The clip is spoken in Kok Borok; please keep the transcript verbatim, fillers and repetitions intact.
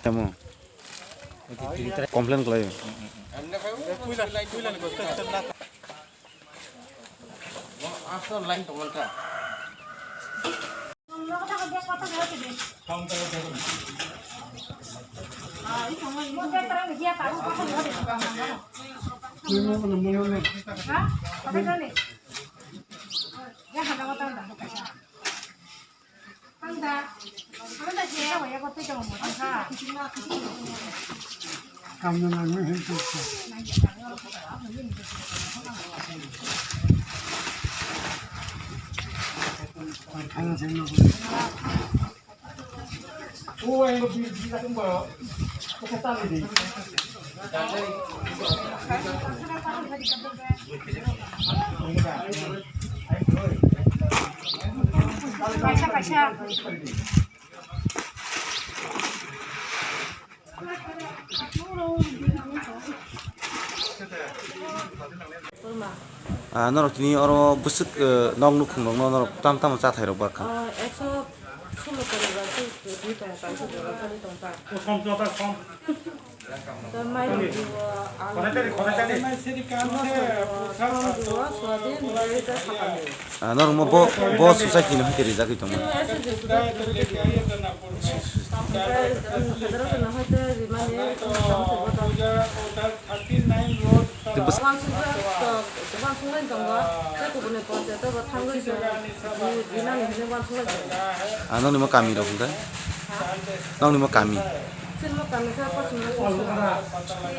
Tamo. Complain khlaio. Ah, norok tini oro bwswk, eh, nok nukhung rokno norok tamo tamo chathai rok barkha. Ah, ekso solo kori ba, solo kori tong ta, solo kori tong ta. Tei mai rok bo alu. Ah, norok mo bo, bo society no hai rijagwi tongo. Tei bwsa- Ah, nokni mo kami rok hwnkhe? Nokni mo kami?